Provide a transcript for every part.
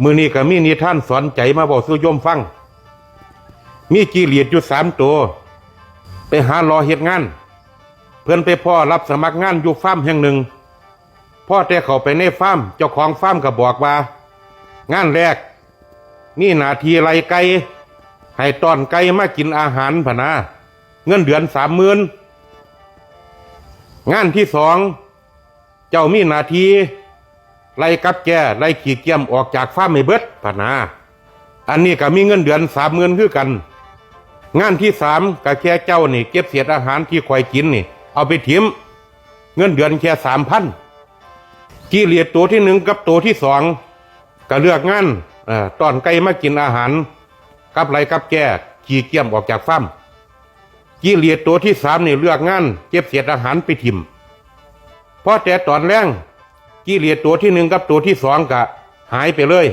ມື້ນີ້ກໍມີນິທານສອນໃຈມາເວົ້າສູ່ໂຍມຟັງ. ມີຈີ້ຫຼຽດຢູ່ສາມໂຕ ໄປຫາເລາະເຮັດງານ. ເພິ່ນໄປພໍ້ຮັບສະໝັກງານຢູ່ຟາມແຫ່ງໜຶ່ງ. ພໍແຕ່ເຂົ້າໄປໃນຟາມ, ເຈົ້າຂອງຟາມກໍບອກວ່າ, ງານແລກ ມີໜ້າທີ່ໄລ່ໄກ່, ໃຫ້ຕ້ອນໄກ່ມາກິນອາຫານພະນາ, ເງິນເດືອນສາມໝື່ນ. ງານທີສອງ ເຈົ້າມີໜ້າທີ່ໄລ່ກັບແກ້, ໄລ່ຂີ້ກຽມອອກຈາກຟາມໃຫ້ເບິດພະນາ, ອັນນີ້ກໍມີເງິນເດືອນສາມໝື່ນຄືກັນ. ງານທີສາມ ກໍແຄ່ເຈົ້ານີ້ເກັບເສດອາຫານທີ່ຂ້ອຍກິນນີ້ເອົາໄປຖິ້ມ, ເງິນເດືອນແຄ່ສາມພັນ. ຈີ້ຫຼຽດໂຕທີໜຶ່ງກັບໂຕທີສອງ ກໍເລືອກງານ, ເອີ, ຕ້ອນໄກ່ມາກິນອາຫານ ກັບໄລ່ກັບແກ້, ຂີ້ກຽມອອກຈາກຟາມ. ຈີ້ຫຼຽດໂຕທີສາມນີ້ເລືອກງານເກັບເສດອາຫານໄປຖິ້ມ. ພໍແຕ່ຕອນແລງ, ຈີ້ຫຼຽດໂຕທີໜຶ່ງກັບໂຕທີສອງກະຫາຍໄປເລີຍ.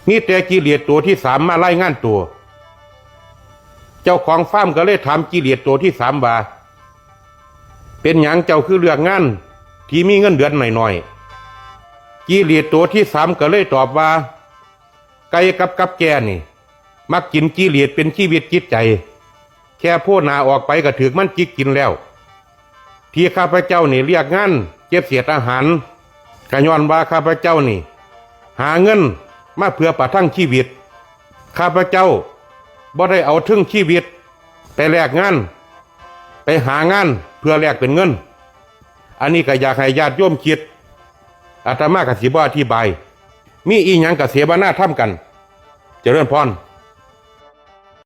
ມີແຕ່ຈີ້ຫຼຽດໂຕທີສາມມາລາຍງານໂຕ. ເຈົ້າຂອງຟາມກໍເລີຍຖາມຈີ້ຫຼຽດໂຕທີສາມວ່າ, ເປັນຫຍັງເຈົ້າຄືເລືອກງານທີ່ມີເງິນເດືອນໜ້ອຍໆ? ຈີ້ຫຼຽດໂຕທີສາມກໍເລີຍຕອບວ່າ, ໄກ່ກັບກັບແກ້ນີ້ ມັກກິນຈີ້ຫຼຽດເປັນຊີວິດຈິດໃຈ, ແຄ່ໂພໜ້າອອກໄປກໍຖືກມັນຈິກກິນແລ້ວ. ທີ່ຂ້າພະເຈົ້ານີ້ເລືອກງານເກັບເສດອາຫານ ກໍຍ້ອນວ່າຂ້າພະເຈົ້ານີ້ຫາເງິນມາເພື່ອປະທັງຊີວິດ. ຂ້າພະເຈົ້າບໍ່ໄດ້ເອົາເທິງຊີວິດໄປແລກງານ, ໄປຫາງານເພື່ອແລກເປັນເງິນ. ອັນນີ້ກໍຢາກໃຫ້ຍາດໂຍມຄິດ, ອາດຕະມາກໍຊິບໍ່ອະທິບາຍ. ມີອີ່ຫຍັງກໍເສວະນາທຳກັນ. ຈະເລີນພອນ.